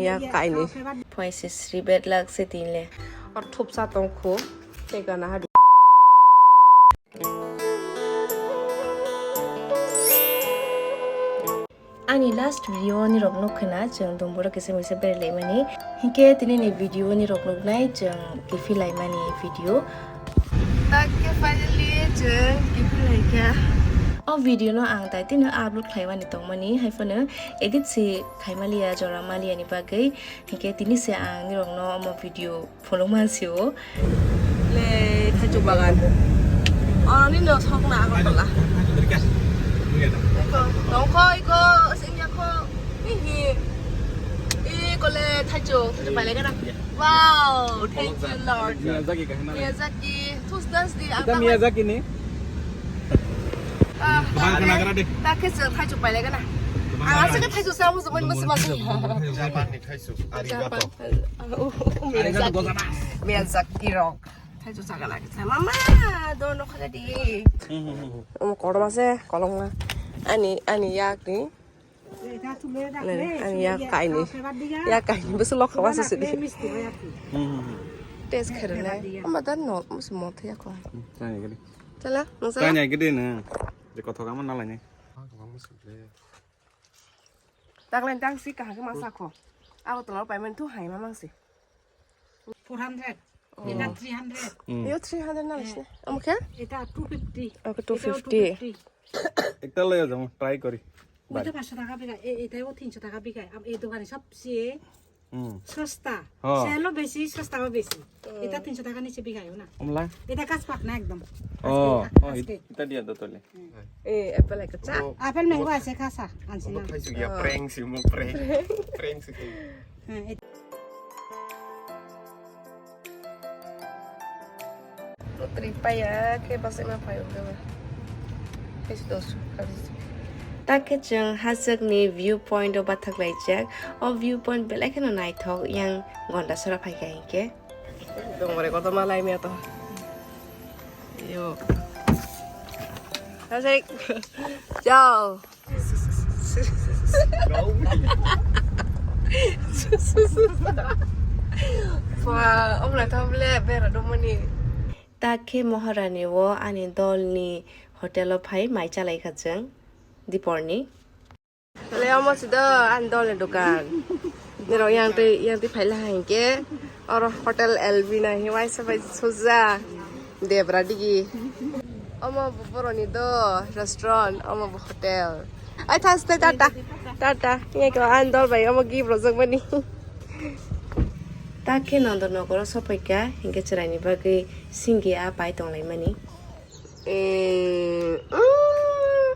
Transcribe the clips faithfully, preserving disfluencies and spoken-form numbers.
Ya kaini. Phaise sri bed lak se tinle. Or thupsa tong kho. Tei gana hadi. Ani last video ni rok nuk khna chwng Dumbura kisa misa berai lai mani. Hinkhe tini ni video ni rok nuk nai chwng kiphilai mani video. Tak khe finally chwng kiphilai kha. O video no ang tai tini upload khlai mani tong mani, hai phano edit se khai maliya, jora maliya ni bagwi. Hinkhe tini se ang ni rok no omo video phunuk mansi o. Le thaichuk bagan. Ani no thok na Agartala. Iko, tongkho, iko, singya kho. Hihi. Iko le thaichuk, thaichuk pailai gana. Wow, thank you, Lord. Miyazaki kahana. Miyazaki, tus das di. Ita Miyazaki ni. Ah, Teman kena kena deh. Tak khe chwng thaichuk pailai gana. Ang aswk khe thaichuk sa musu mani musu mani. Japan ni thaichuk. Arigato. Japan. Oh, oh, Arigato Miyazaki. Gozaimasu. Miyazaki rok. Thaichuk sa gana. Mama, do no khana di. Hmm, hmm, hmm. Omo korom ase, kolom na. Ani, ani yak ni. Ani yak kaini. Yak kaini, bwswk lok khawa se sidi. Hmm, hmm, hmm. Test khairok nai. Ama dan no, musi mothe yakho. Hmm, tanya gede. Chala, nung chala. Tanya gede na. Je kothok ama nalaini. Taklai tang si kaham khe ma sakho. Agartala o payment thu hai ma mangsi. Four hundred. Oh. Eta three hundred. Hmm. Yo three hundred na bisne. Omo khe? Eta two fifty. Okay, two fifty. Eta two fifty. Ekta loi jamo, try kori. Oita paanch sho taka bikai, e, eta o tin sho taka bikai. Am, e dogani sobse Hmm. Sosta. Oh. Sale o besi, sosta o besi. Hmm. Eta tin sho taka niche bikai na. Omla? Eta kas pak na ekdom. Oh, oh, it-, ita dia do tole. Eh, apple ekta cha. Apple mango ase kasa, ansi na. Thaisu ya prank si mo prank. Prank si. Hmm, et- Putri paya ke basi ma payo ke ba. Pes dos. Tak khe chwng hachwkni view point o bathak laijak. O view point belai kheno naithok, yang Gondasora phaikha hinkhe. Dongore kotorma laimya to. Yo. Hasik. Chao. Wah, omla thomle bera domoni. Tak khe Maharani o ani dolni hotel o phai mai chalaikha chwng diporni. Le omo sido ani dolni dukan. Nirok yang twi, yang twi phaila hinkhe oro Hotel L B na hi waisa bai suja debra digi. Omo bo boroni do restaurant, omo bo hotel. Ai thas te tata, tata. Nge ko ani dol bai omo gift rojak mani. Tak khe Nondor Nogoro sophaikha hinkhe chwraini bagwi singgi a pai tonglaimani. Eh, mm.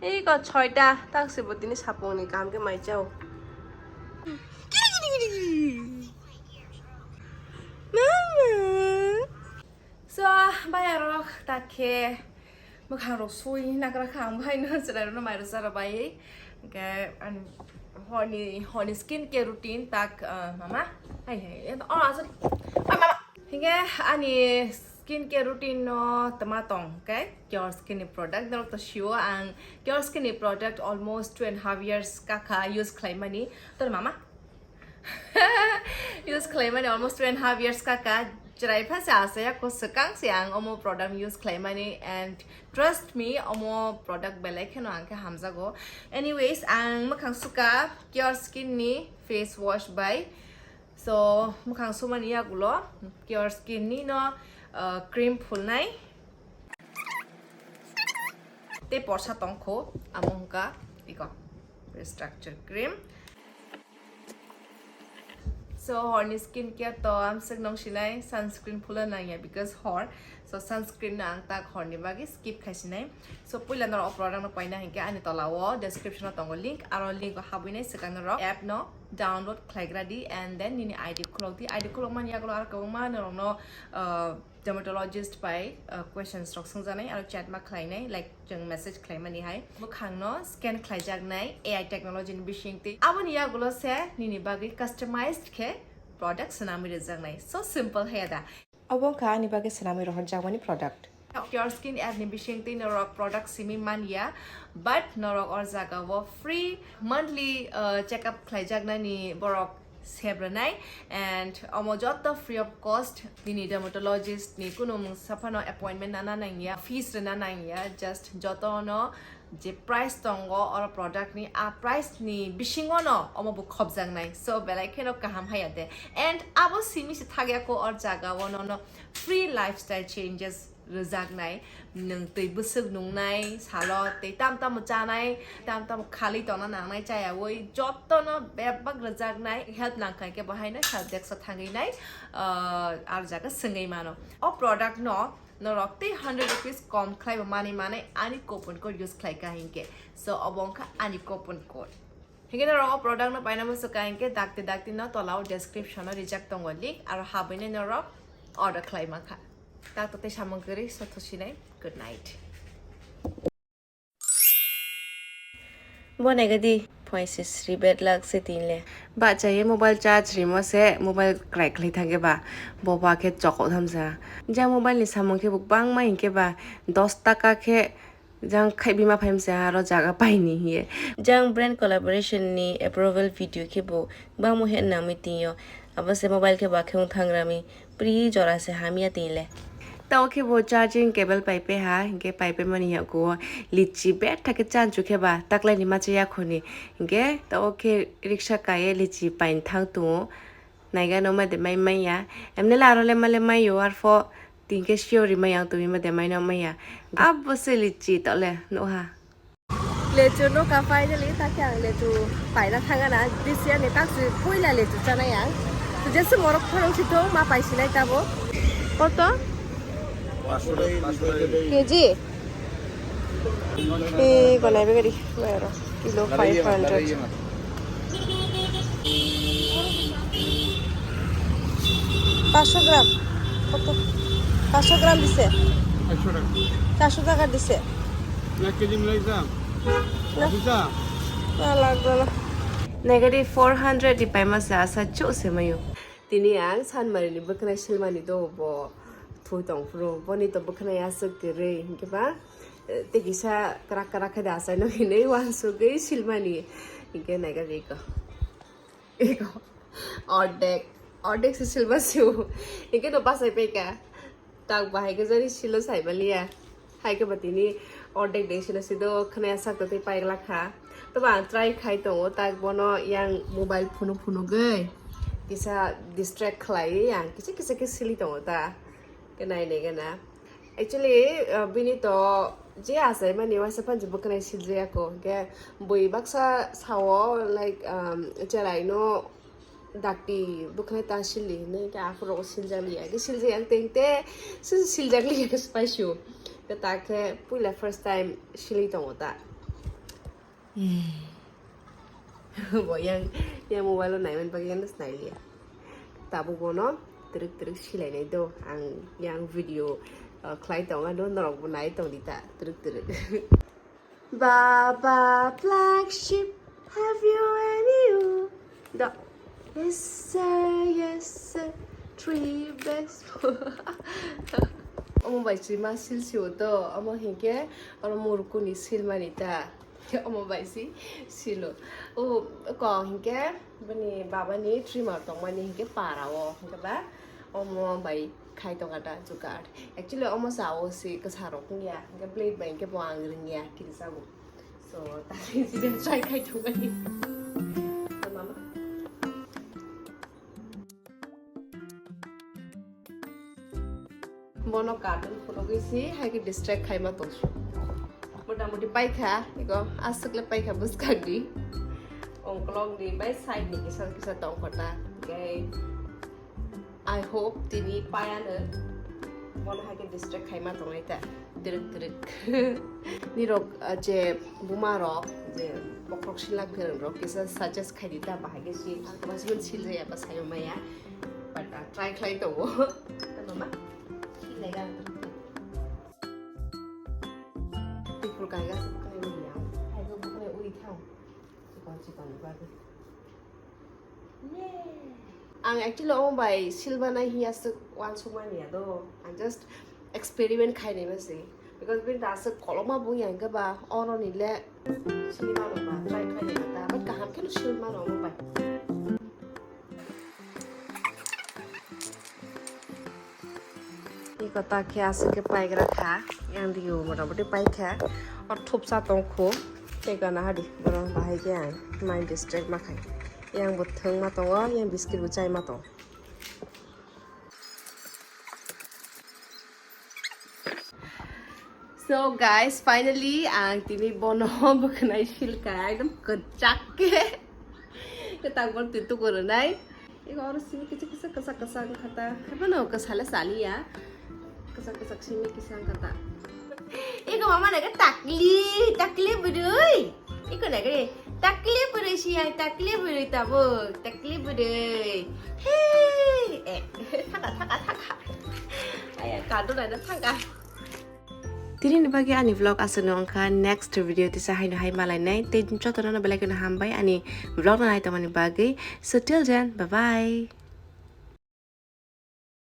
Ei ko chhoita, tak se bo tini sapung ni kam khe mai chao. Mama. So, bai arok tak khe mwkhang rok sui nagra kha ang bai no chwrai rok no mai rok chara bai. Hwnkhe ani horni, horni skin care routine tak, ah, mama. Hai hai. Oh, sorry. Ah, mama. Hingke ani skin care routine no tama tong, okay? Cure Skin ni product, norok to sio ang Cure Skin ni product almost two and half years kaka use khlaimani. Tor mama? Use khlaimani almost two and half years kaka. Chwrai pha se asaya ko swkang se ang omo product use khlaimani, and trust me, omo product belai kheno ang khe hamjago. Anyways, ang mwkhang suka Cure Skin ni face wash bai. So, mwkhang sumani yagulo Cure Skin ni no, uh, cream phulnai. Tei porsa tongkho, amo hwnkha iko restructure cream. So, horni skin care to amswk nong sinai sunscreen phulna nangya because hor. So, sunscreen no ang tak horni bagwi skip khaisinai. So, puila norok o product no paina hinkhe ani tola o description o tongo link, aro link o habwi nai swkang norok app no download khlaigra di, and then nini I D khulok di. I D khulok mani yagulo aro kwbangma norok no, uh, dermatologist bai, uh, questions rok swngjaknai aro chat ma khlainai, like chwng message khlaimani hai. Bwkhang no scan khlaijaknai A I technology ni bisingtwi. Aboni yagulo se nini bagwi customized khe product swnamwi rwjaknai. So simple hai da. Obo wngkha ani bagwi swnamwi rohorjakmani product. Your Skin ad ni bisingtwi norok product simi manya, but norok or jaga o free monthly uh, check up khlaijaknani borok sep rwnai. And omo joto free of cost, bini dermatologist ni kunu mungsa phano appointment nana nangya, fees rwna nangya, just joto no je price tongo oro product ni, a price ni bisingo no omo bo khobjaknai, so belai kheno kaham haya de. And abo simi se thagya ko or jaga o no no free lifestyle changes rwjaknai, nwng twi bwswk nungnai salo tei tam tamo chanai, tam tamo khalwi tongna nangnai chayawi jotono bebak rwjaknai help nangkha khe bo haino help desk o thangwi nai, ah, ar jaga swngwi mano. O product no norok tei hundred rupees kom khlai bo manwi manai ani coupon code use khlai kha hinkhe, so obo wngkha ani coupon code. Hinkhe norok o product no paina muchukha hinkhe dakti dakti no tola o description o rijak tongo link, aro habwi nai norok order khlai mankha. Tak to tei samung kwrwi so thusinai. Good night. Bo naigadi phaise sri bad luck se tinle. Ba chaye mobile charge rimo se mobile krai khlai thangke ba. Bo ba khe chokok thamsa. Ja mobile ni samung khe bo bangma hinkhe ba dos taka khe jang khai bima phaimsa aro jaga paini hiye. Jang brand collaboration ni approval video khe bo bangmo he nangmi tinyo. Abo se mobile khe ba khe wng thangrami pri jora se hamya tinle. Tao khe bo charging cable paipe ha, hinkhe paipe mani yago lichi betha khe chanchu khe ba taklai ni macha yakhoni. Hinkhe tao khe riksha kaye lichi pain thang tungo. Naiga no ma de mai maya. Emne la aro le male mayo arfo tingke sio ri maya tumi ma de mai no maya. Abo se lichi to le no ha. Lechu no ka finally ta khe ang lechu paina thanga na. This year ni tak si puila lechu chana yang. To je se morok phano si to ma pai sinai tabo. Koto? K G? Ego nai begari, mayro, kilo five hundred. পাঁচশো গ্রাম কত? পাঁচশো গ্রাম দিছে। একশো টাকা। চারশো টাকা দিছে। এক কেজি মিলাই দাম। না। আশি টা? না, লাগবে না। Negative four hundred di paima sa asa chuk se mayo. Tini ang Sanmari ni bwkhnai silmani do bo thui tong phuru. Boni to bwkhnai aswk kwrwi hinkhe ba, eh, tei kisa kwrak kwrak khe da achaino hinwi uansugwi silmani. Hinkhe naiga iko. Iko. Ordek. Ordek se silma sio. Hinkhe no bachai paika. Tak bahai khe jani silo saimaliya. Hai khe ba tini ordek de sino sido khwnaya sak twi paigla kha. Tobo ang try khai tongo, tak bono yang mobile phunu phunugwi kisa distract khlaiwi ang kisa kisa khe sili tongo ta. Khe nai nai gana. Actually, uh, bini to je achai mani waisa phan je bwkhnai siljaya ko. Khe bui baksa sao, like, um, cheraino dakti bwkhnai ta sili hinwi khe aphuru rogo siljak liya khe siljak yang teng te se siljak liya khe se paisio. Khe ta khe puila first time sili tongo ta. Bo yang, yang mobile o naiman bagwi yang snai liya. Tabuk bono twrwk twrwk silainai do ang yang video, uh, khlai tonga do norok bo nai tong di ta twrwk twrwk. Baba flagship, have you any you? Da. Yes sir, yes sir, three best. Omo bai si ma sil si o to, omo hinkhe oro murukuni silmani ta. Omo bai si silo. O ko hinkhe bini babani trimmer tongmani hinkhe para o hinkhe ba omo bai khai tonga ta jugaad. Actually omo sa o si kwsa rok wngya, hinkhe blade bai hinkhe bo ang rwngya kirisago. So tani sini try khai tongmani. Mama. Bono cartoon phunugwi si hai khe distract khaima tongsu. Mota moti paikha, ego aswk le paikha bwskang di. Ongkolong di bai side ni kisa kisa tongkha ta. Khe I hope tini payano bono hai khe distract khaima tongnai ta. Twrwk twrwk. Nirok, uh, je buma rok, je bokhorok sila kwrwng rok kisa suggest khai di ta bahai khe si. Ang kwbangma siljaya ba sayo maya. But, uh, try khlai tongo. Tamo ma? Khinai ga. Tipul kai ga sab kai manya. Hai go bukai ui thang. Chikon chikon ni bagwi. Ang actually omo bai silba nai hiya swk uansukmani ya do. Ang just Experiment khainai masi, because bini da aswk kolokma bung yang khe ba oro ni le sini mano ba, try khainai ba, da but kaham kheno sini mano omo bai. Iko ta khe aswk khe paigra kha, yang dio motamoti paikha, o thupsa tongkhu, tei gana hadi borok bahai khe ang mind distract ma khai, yang bo thwng ma tongo, yang biscuit bo chai ma tongo. So guys, finally ang tini bono bwkhanai silka ekdom kwchak khe. Kwtak bol twi tuku rwnai. Ego oro simi kisa kisa kwchak kwchak wngkha ta. Haibano kwsale saliya. Kwchak kwchak simi kisa wngkha ta. Ego mama naga takli, takli bwrwi. Iko na gari, takli bwrwi siyang, takli bwrwi tabuk, takli bwrwi. Hey, eh, thaka, thaka, thaka. Aya, kadu na thaka. Tini ni bagwi ani vlog aswk no wngkha, next video tisa haino hai malai nai. Tei joto no belai kheno hambai ani vlog no nai tongmani bagwi. So till then, bye bye.